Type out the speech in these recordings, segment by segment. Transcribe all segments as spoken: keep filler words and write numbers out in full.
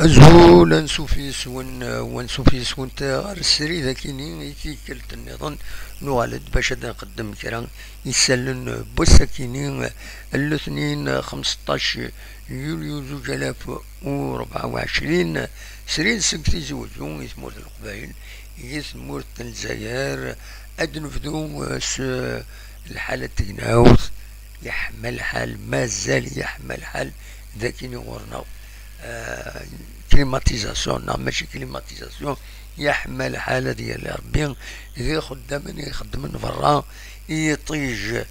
Azul, ansuf yes-wen, ansuf yes-went ɣer srid akini i tikkelt nniḍen. Nuɣal-d bac ad nqeddem kra isallen n wass-akini n letnin xemseṭṭac yulyu zuǧ alaf u rebɛa u ɛecrin, srid seg Tizi Wezzu i tmurt n Leqbayel, i tmurt n Lezzayer. Ad nebdu s lḥala n tegnawt. Yeḥma lḥal, mazal yeḥma lḥal d akin ɣur-neɣ. Ah, climatisation neɣ mačči climatisation, yeḥma lḥal, ad yali Rebbi d ixeddamen i ixeddmen berra i yiṭij.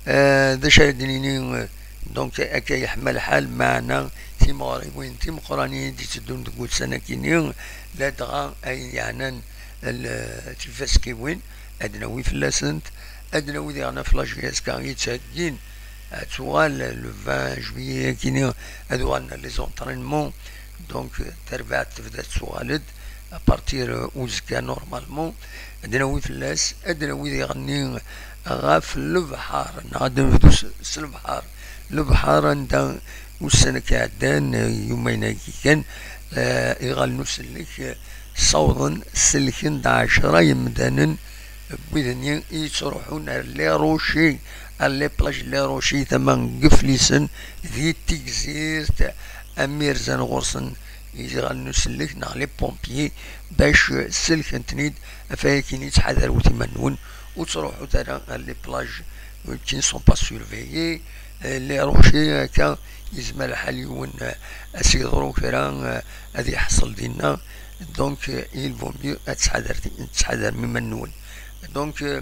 Ah, d acu ara d-nini? Donc, akka yeḥma lḥal, meɛna timeɣriwin timeqqranin i d-itteddun deg wussan-akini, ladɣa ayen yeɛnan l-, tifaskiwin, ad nawi fell-asent, ad nawi diɣen ɣef la J S K i ttheggin, ad tuɣal le vingt juillet akini, ad uɣalen les entraînements. Donc, tarbaɛt tebda tettuɣal-d à partir, euh, uzekka normalement. Ad nawi fell-as, ad nawi diɣenni ɣef lebḥer, neɣ ad nebdu s, s lebḥer. Lebḥer anda ussan-agi iɛeddan, eh, yumayen-agi kan, eh, iɣallen usellek, eh, ssawḍen, sellken-d ɛecra yemdanen n wid-nni i yettruḥun ar les Rochers, ar les plages n les Rochers, tama n Yiflisen, di Tigzirt, am irzan ɣur-sen iɣallen usellek neɣ les pompiers, bac sellken-ten-id. Ɣef wayagi-nni, ttḥadarewt iman-nwen, ur ttruḥut ara ar les plages qui ne sont pas surveillées. Eh, les Rochers, akka, yezmer lḥal yiwen, eh, ad s-yeḍru kra, eh, ad iḥṣel dinna. Donc, eh, il vaut mieux ad ttḥadar-, ad ttḥadarem iman-nwen. Donc, eh,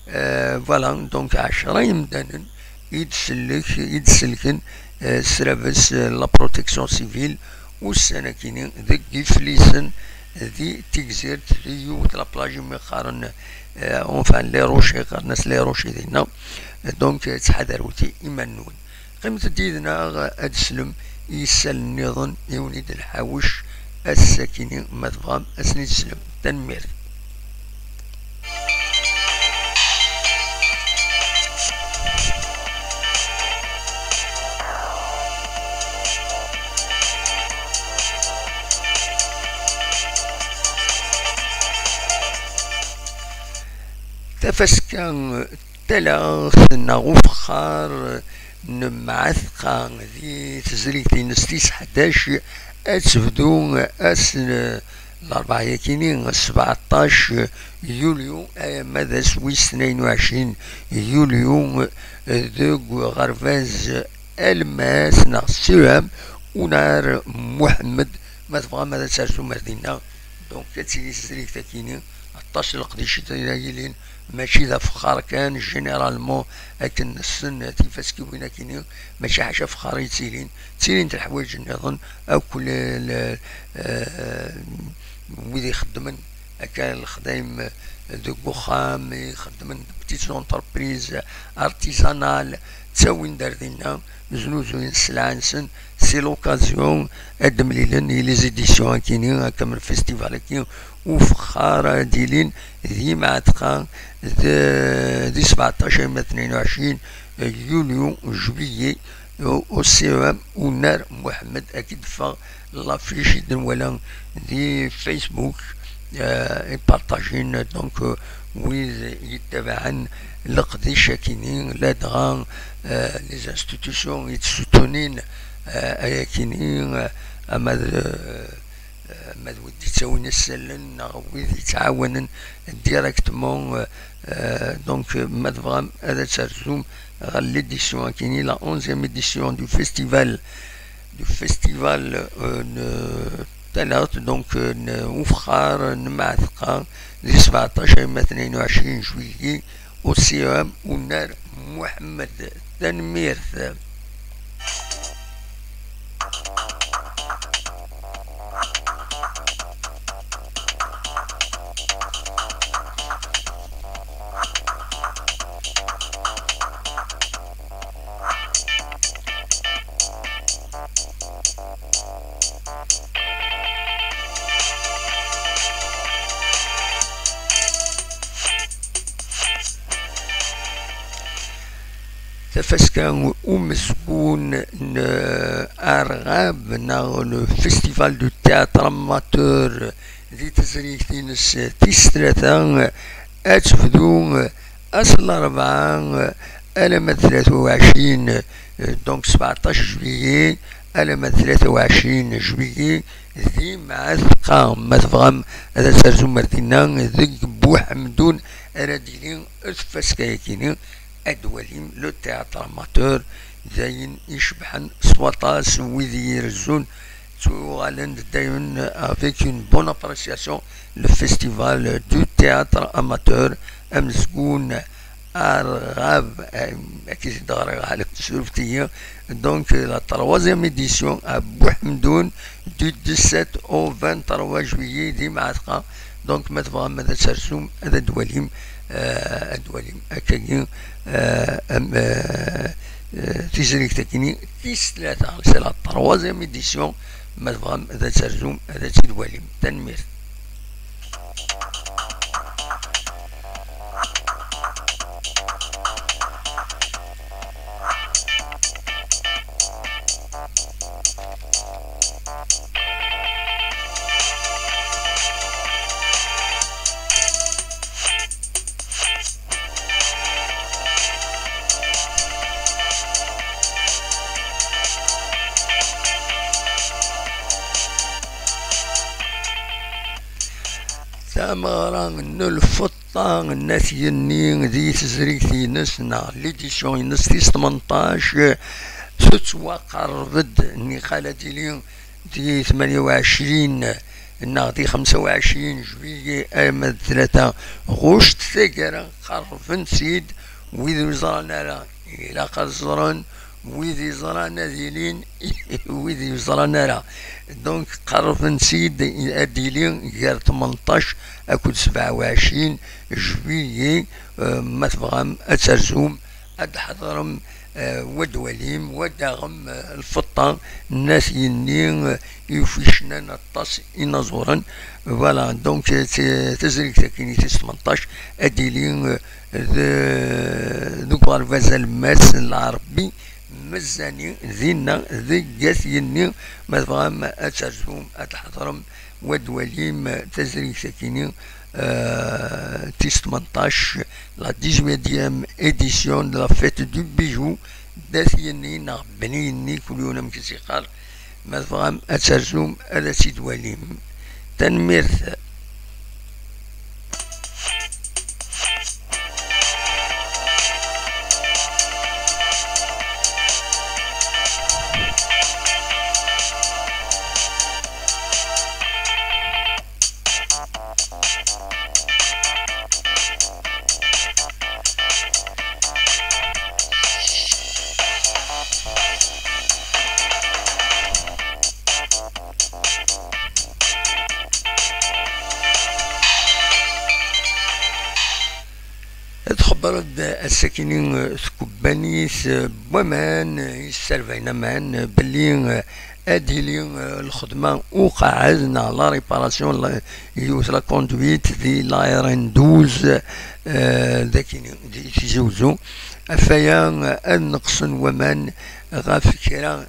eh, voilà, donc, ɛecra yemdanen i d-sellek, i d-sellken, eh, s labes, eh, la protection civile, ussan-akini deg Yiflisen, di Tigzirt, di yiwet la plage imi qqaren, eh, enfin, les Rochers, qqaren-as les Rochers dinna. Donc, eh, ttḥadarewt iman-nwen. Qqimet-d yid-neɣ ad teslem i yisalen nniḍen i wen-id-nḥawec ass-akini, ma tebɣam ad sen-id-teslem. Tanemmirt. Tafaska n talaɣt neɣ ufexxar n Mɛatqa di tezrigt-ines tis ḥdac ad tebdu ass n Larebɛa-yakini, sbeɛṭac yulyu, ama d ass wis tnayen u ɛecrin yulyu, deg uɣerbaz Almas neɣ C E M Unar Muḥemmed. Ma tebɣam ad tersum ar dinna, donc ad tili tezrigt-akini, aṭas n leqdic i yilin, mačči d afexxar kan, généralement, akken nessen tifaskiwin-akini, mačči ḥaca afexxar i yettilin, ttilint leḥwayeǧ nniḍen, akk le-, le-, eh, wid ixeddmen akka lexdayem deg uxxam, ixeddmen petites entreprises artisanales, ttawin-d ar dinna, znuzuyen sselɛa-nsen, c'est l'occasion ad d-mlilen i les éditions-akini, akka am le festival-agi ufexxar ad d-ilin di Mɛatqa d-, di sbeɛṭac arma tnayen u ɛecrin yulyu, juillet, au, au C E M Unar Muḥemmed, ad k-id-teffeɣ l'affiche i d-nwala di Facebook, euh, i partajin, donc, euh, wid yettabaɛen leqdic-akini, ladɣa, euh, les institutions i d-ssutunin, euh, ayakini, euh, ama d, euh, euh, ma d wid d-ittawin isallen neɣ wid yettɛawanen directement, euh, euh, donc, euh, ma tebɣam ad terzum ɣer l'édition-akini, la onzième édition du festival, du festival, euh, n talaɣt, donc, euh, n ufexxar n Mɛatqa, di sbeɛṭac arma tnayen u ɛecrin juillet, au C E M Unar Muḥemmed. Tanemmirt. Tafaska umezgun n Arɣab, neɣ le festival du théâtre amateur di tezrigt-ines tis tlata, ad tebdu ass n larebɛa alamma d tlata u ɛecrin, donc sebɛeṭṭac juillet alamma d tlata u ɛecrin juillet, di Mɛatqa. Ma tebɣam ad terzum ar dinna, deg Buḥemdun ara d-yili tfaska-yagi-ni. Ad d-twalim le théâtre amateur, d ayen icebḥen s waṭas. Wid i irezzun ttuɣalen-d daymen avec une bonne appréciation le festival du théâtre amateur amezgun Arɣab, eh, akka i t-id-ɣriɣ ɣer surfet-iyi. Donc, la troisième édition à Buḥemdun du dix-sept au vingt-trois juillet di Mɛatqa. Donc, ma tebɣam ad terzum, ad d-twalim, eh, ad d-twalim akkagi, eh, am, eh, eh, tizrigt-agi-ni tis tlata, c'est la troisième édition. Ma tebɣam ad terzum, ad tt-id-twalim. Tanemmirt. Tameɣra n lfeṭṭa n At Yenni di tezrigt-ines neɣ l'édition-ines tis tmenṭac tettwaqerreb-d, niqal ad tili di tmanya u ɛecrin neɣ di xemsa u ɛecrin juillet arma d tlata ɣuct. Taggara qerrben-tt-id, wid ur ẓran ara ilaq ad ẓren, wid iẓran ad ilin, wid ur ẓran ara. Donc qerrben-tt-id, ad d-tili gar tmenṭac akked sebɛa u ɛecrin juillet. Eh, ma tebɣam ad terzum, ad d-tḥeḍrem, eh, wa d-twalim, wa daɣem, eh, lfeṭṭa n At Yenni, eh, i uficnan aṭas inaẓuren. Voilà, donc, eh, t-, tazrigt-agi-ni tis tmenṭac ad d-tili, eh, d-, deg uɣerbaz alemmas n Lɛerbi Mezzani, dinna, deg At Yenni. Ma tebɣam ad terzum, ad tḥeḍrem, wa d-twalim, eh, tazrigt-agi-ni, eh, tis tmenṭac, la dix-huitième édition de la fête du bijou d At Yenni neɣ Bni Yenni, kul yiwen amek i s-yeqqar. Ma tebɣam ad terzum, ad tt-id-twalim. Tanemmirt. Txebber-d ass-akini tkebbanit n waman, yesserbayen aman, belli ad d-tili lxedma uqaɛed neɣ la réparation, la, yiwet la conduite di la R N douze, eh, dakini, di Tizi Wezzu. Ɣef waya, ad neqsen waman ɣef kra n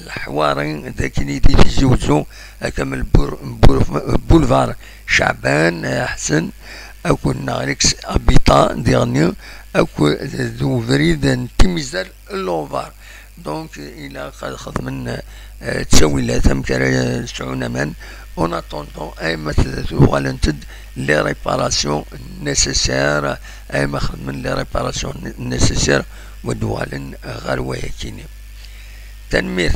leḥwari dakini di Tizi Wezzu, akka am lbur-, bur-, boulevard Caɛban, eh, Ḥsen, akked neɣ Alex Habitat diɣenni, akked d ubrid n Timizal Lovar. Donc, ilaq ad xedmen, eh, ttawilat amek ara sɛun aman. En attendant, ayma t-, uɣalent-d les réparations nécessaires, ayma xedmen les réparations né-, nécessaires, wa d-uɣalen ɣer wayakini. Tanemmirt.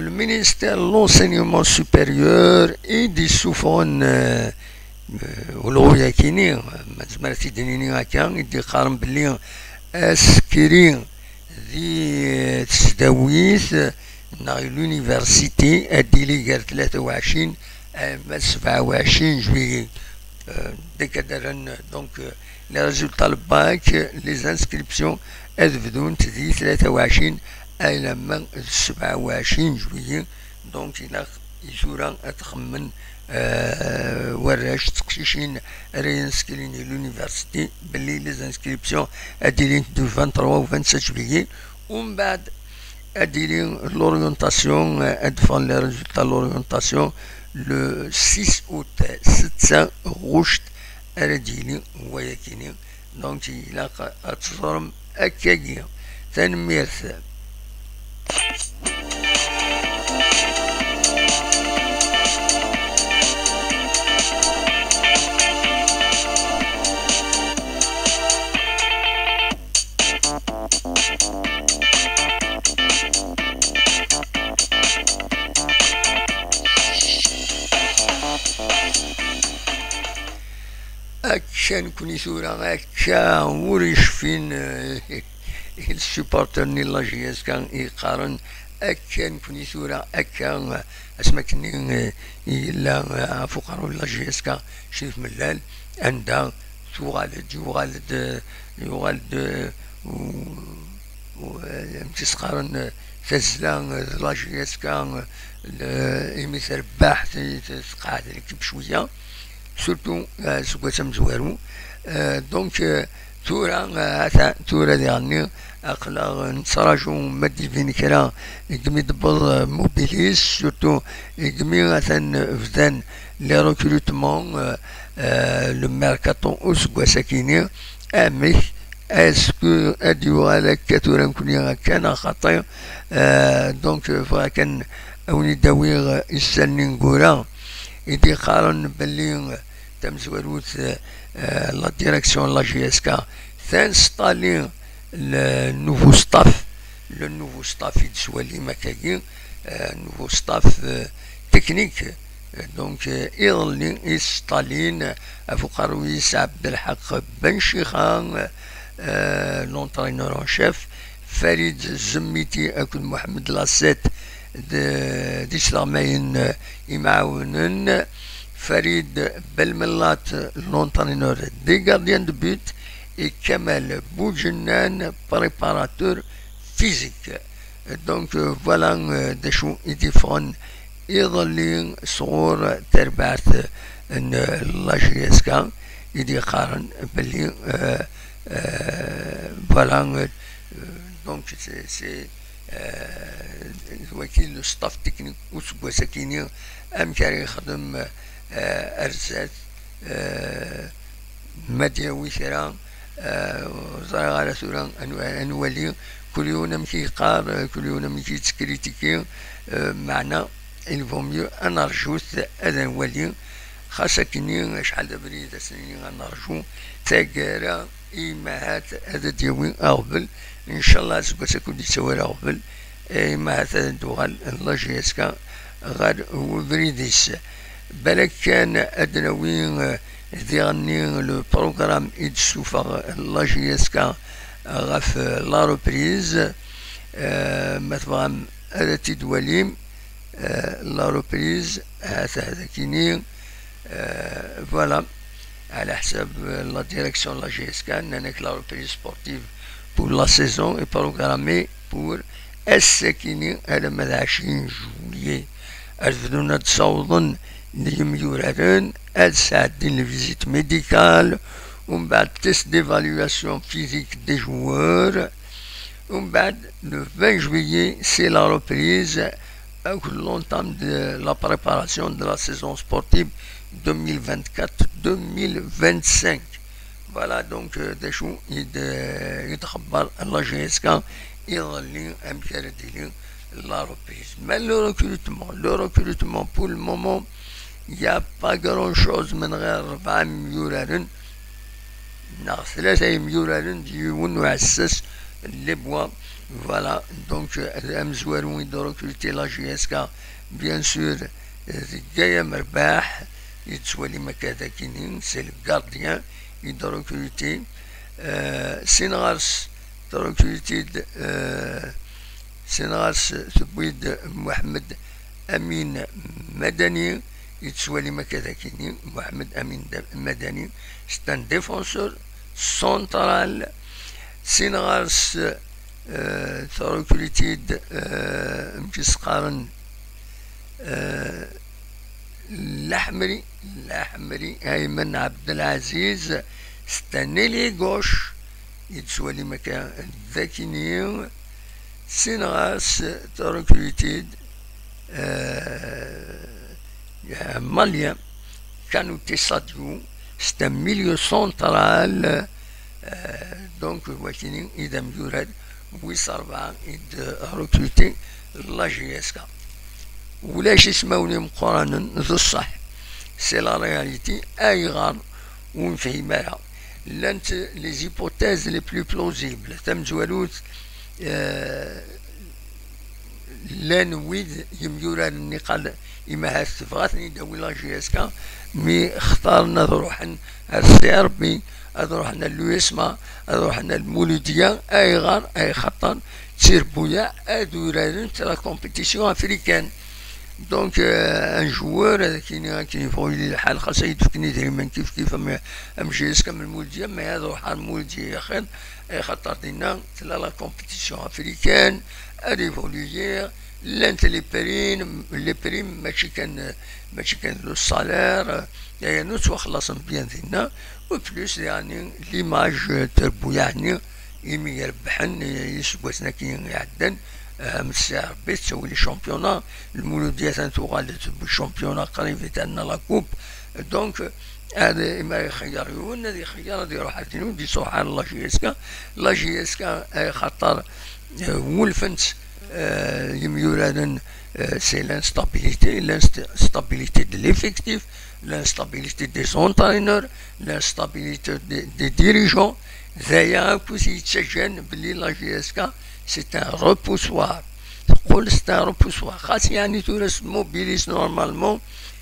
Le ministère de l'enseignement supérieur i d-isuffɣen, euh, ulɣu-yakini, ma nezmer ad t-id-nini akka, i d-iqqaren belli askri di tesdawit neɣ l'université ad d-ili gar tlata u ɛecrin alma d sebɛa u ɛecrin juillet. Deg ad rren, donc, les résultats n le bac, les inscriptions ad bdunt di tlata u ɛecrin alamma d sebɛa u ɛecrin juillet. Donc, ilaq i tura ad xemmen warrac d teqcicin ara yenskilin i l'université belli les inscriptions ad ilint du vingt-trois au vingt-sept juillet. Umbeɛd ad ili l'orientation, ad ffɣen les résultats n l'orientation le six août, setta ɣuct ara d-yili wayakini. Donc, ilaq ad teẓrem akkagi. Tanemmirt. Akka nekni tura, akka ur icfin, eh, les supporters n la J S K i yeqqaren akka nekni tura, akka, eh, asmi akken, eh, yella, eh, ɣef uqerru n la J S K Crif Mellal, anda tuɣal-d, yuɣal-d, yuɣal-d, eh, u-, u-, eh, amek i s-qqaren, eh, tazzla, eh, d la J S K, eh, le-, imi terbeḥ, te-, te-, tqeɛɛed l'équipe cwiya, surtout, eh, seg wass amezwaru. Eh, donc, eh, tura, eh, ata, tura diɣenni, aql-aɣ nettraǧu ma d-ibin kra, degmi d-tewweḍ, eh, Mobilis, surtout degmi atan bdan les recrutements, eh, eh, le mercato useggas-akini, amek est-ce que ad yuɣal akka tura nekni akka neɣ xaṭi? Eh, donc, eh, bɣiɣ kan a wen-id-awiɣ, eh, isali ineggura i d-iqqaren belli, eh, tamezwarut, eh, eh, la direction n la J S K tinstaller le nouveau staff, le nouveau staff i d-swalim akkagi, eh, nouveau staff, eh, technique. Donc, eh, iḍelli i sṭalin ɣef uqerru-is Ɛebdelḥaq Ben Cixa, eh, l'entraîneur en chef, Farid Zemmiti akked Mohamed Lasset d, d isleɣmayen, eh, imɛawnen, Farid Belmellat, l'entraîneur des gardiens de but, et Kamal Boujennan, préparateur physique. Donc, euh, voilà, euh, d acu i d-iffɣen iḍelli sɣur terbaɛt n la J S K i d-iqqaren belli, euh, euh, voilà, euh, donc c'est, c'est, euh, waki le staff technique useggas-akini amek ara yexdem, euh, ar zdat, euh, ma d-yawi kra, eh, ur ẓriɣ ara tura, ad n-, ad nwali kul yiwen amek i yeqqar, eh, kul yiwen amek i yettkritiki, eh, meɛna il vaut mieux ad nerjut ad nwali, xas akkenni acḥal d abrid ad s-nini ad nerju, taggara i mahat ad d-yawi aɣbel, ncallah aseggas akk ur d-yettawi ara aɣbel, eh, i mahat ad d-tuɣal la J S K ɣer ubrid-is. Balak kan ad d-nawi, eh, diɣenni le programme i d-tessufeɣ la J S K ɣef la reprise. Eh, ma tebɣam ad t-id-twalim, eh, la reprise, ahat, ahat akini, eh, voilà, ɛla ḥsab, eh, la direction n la J S K, nnan-ak la reprise sportive pour la saison est programmée pour ass-akini alamma d ɛecrin juillet. Ad bdun ad d-ssawḍen yimyuraren, ad sɛeddin les visites médicales, umbeɛd test d'évaluation physique des joueurs, umbeɛd le vingt juillet c'est la reprise avec l'entame de la préparation de la saison sportive deux mille vingt-quatre deux mille vingt-cinq. Voilà, donc, euh, d acu i d, euh, i d-xebber la J S K iḍelli, amek ara d-tili la reprise. Mais le recrutement, le recrutement, pour le moment, il y a pas grand-chose, من غير rebɛa imyuraren, neɣ tlata imyuraren d yiwen uɛessas n les bois. Voilà, donc, euh, amezwaru i d-recruter la J S K, bien sûr, euh, d Gaya Merbaḥ, Yettwali ma akka d akini, c'est le gardien i d-recruté. Euh, sin ɣer-s trecruté-d, euh, sin ɣer-s tewwi-d Mohamed Amin Madani. Yettwali ma akka d akini, Mohamed Amin Da-, Madani, c'est un défenseur central. Sin ɣer-s, euh, trecruté-d, euh, amek i s-qqaren, euh, Laḥmeri, Laḥmeri, Ayman Abdelaziz, c'est un ailier gauche. Yettwali ma akka d akini. Sin ɣer-s trecruté-d, euh, un Malien, Kanouté Sadio, c'est un milieu central. Euh, donc, wakini i d amyurar wis rebɛa i d-recruté la J S K. Ulac ismawen imeqqranen, d ṣṣeḥ. C'est la réalité. Ayɣer ur nefhim ara? Llant les hypothèses les plus plausibles. Tamezwarut, euh, llan wid yemyuraren niqal imahat tebɣa ad ten-id-tawi la J S K, mi xtaren ad ruḥen ar C R B, ad ruḥen ar l'U S M A, ad ruḥen ar Mouloudia. Ayɣer? Ay xaṭer d tirbuyaɛ ad urarent la compétition africaine. Donc, euh, un joueur, ad ak-iniɣ akken yebɣu yili lḥal, xas ad yi-d-fken idrimen kif kif am, am J S K am Mouloudia, mais ad ruḥeɣ ar Mouloudia axir, ay xaṭer dinna tella la compétition africaine, ad évoluer, llant les primes, les primes mačči kan, mačči kan le salaire, yernu ttwaxlaṣen bien dinna, u plus, yeɛni, l'image terbuyaɛ-nni imi rebḥen iseggasen-agi iɛeddan, am C R B tettawi les championnats, Lmuludya atan tuɣal tewwi championnat qrib i terna la coupe. Donc, ad, imi ara ixeyyer yiwen, ad ixeyyer ad iruḥ ar din, ur d-ittruḥ ara la J S K. La J S K, eh, xaṭer, eh, wulfen-tt, eh, yemyuraren, eh, c'est l'instabilité, l'instabilité de l'effectif, l'instabilité des entraîneurs, l'instabilité des, des dirigeants. D aya akk i yettaǧǧan belli la J S K c'est un repoussoir. Teqqel c'est un repoussoir. Xas yeɛni tura s mobilis normalement,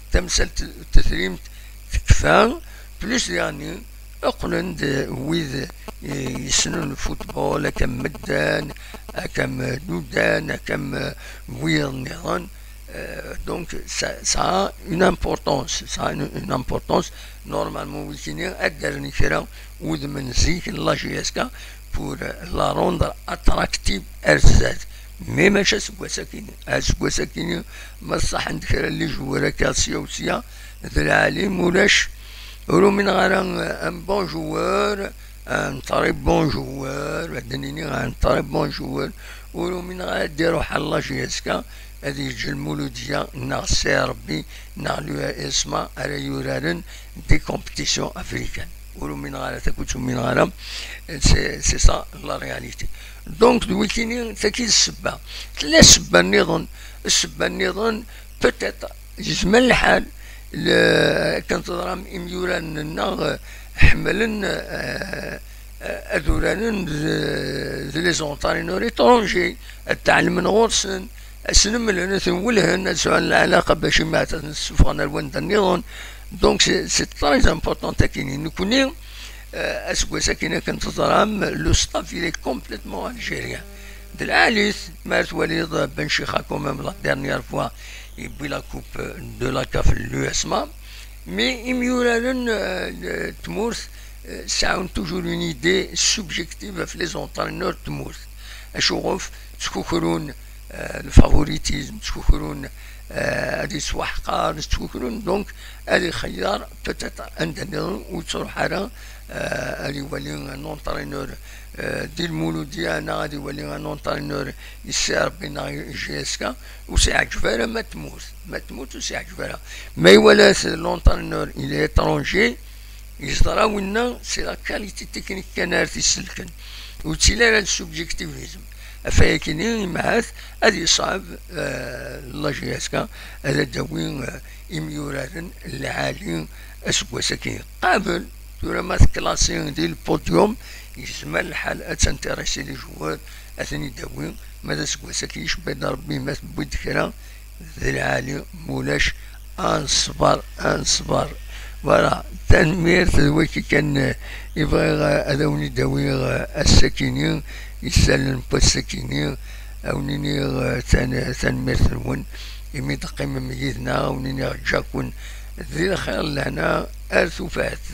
tamsalt tetrimt tekfa, plus yeɛni qqlen-d wid, eh, yessnen football, akka am Meddan, akka am Nudan, akka am, eh, wiyaḍ nniḍen. Euh, donc, ça, ça a une importance, ça a une, une importance. Normalement, wikini ad d-rren kra udem n zik n la J S K pour, euh, la rendre attractive ar zdat. Mais mačči aseggas-agi, aseggas-agi ma ṣaḥen-d kra n les joueurs akka sya u sya, d lɛali, mulac, ur umineɣ ara, euh, un bon joueur, un très bon joueur, ad d-nini un très bon joueur, ur umineɣ ara ad d-iruḥ ar la J S K, ad yeǧǧ Lmuludya neɣ C R B neɣ l'U S M A ara yuraren des compétitions africaines. Ur umineɣ ara, takut ur umineɣ ara. C'est, c'est ça la réalité. Donc, d wikini, tagi d ssebba. Tella ssebba nniḍen, ssebba nniḍen, peut-être, yezmer lḥal, le-, akken teẓram, imyuraren-nneɣ, eh, ḥemmlen, eh, eh, ad uraren d, d les entraîneurs étrangers, ad tɛelmen ɣur-sen, ad sen-mlen, ad ten-welhen, ad sɛun lɛalaqa bac imaɛt ad ten-ssufɣen ar wanda nniḍen. Donc, c'est, c'est très important akini. Nekni, eh, aseggas akini akken teẓram, le staff, il est complètement algérien. D lɛali-t, ma twaliḍ Ben Chikha quand même la dernière fois, yewwi la coupe de la CAF l'U S M A. Mais imyuraren, eh, n tmurt, eh, sɛun toujours une idée subjective ɣef les entraîneurs n tmurt. Acuɣef ttkukrun, eh, le favoritisme, ttkukrun, eh, ad yettwaḥqar, ttkukrun, donc ad ixeyyer peut-être anda nniḍen ur yettruḥ ara, eh, ad iwali un entraîneur, eh, di Lmuludya neɣ ad iwali un entraîneur i C R B neɣ i J S K, ur s-iɛǧeb ara ma tmurt, ma tmurt ur s-iɛǧeb ara. Ma iwala-t l'entraîneur il est étranger, yeẓra winna c'est la qualité technique kan ara t-isellken. Ur yettili ara le subjectivisme. Ɣef wayagi-nni, imahat ad yeṣɛeb, eh, la J S K ad d-tawi, eh, imyuraren lɛali aseggas-agi. Qabel, tura ma teklasi di le podium, yezmer lḥal ad tintéressi les joueurs, ad ten-id-tawi, ma d aseggas-agi icebba-d Rebbi, ma tewwi-d kra, d lɛali, mulac, Ad nṣber, ad nṣber. Voilà, tanemmirt d waki kan, eh, i bɣiɣ, eh, ad awen-id-awiɣ, eh, ass-akini, isallen n wass-akini, ad awen-iniɣ, eh, tan-, tanemmirt-nwen, imi d-teqqimem yid-neɣ, ad awen-iniɣ ǧǧaken di lxir, lehna ar tufat.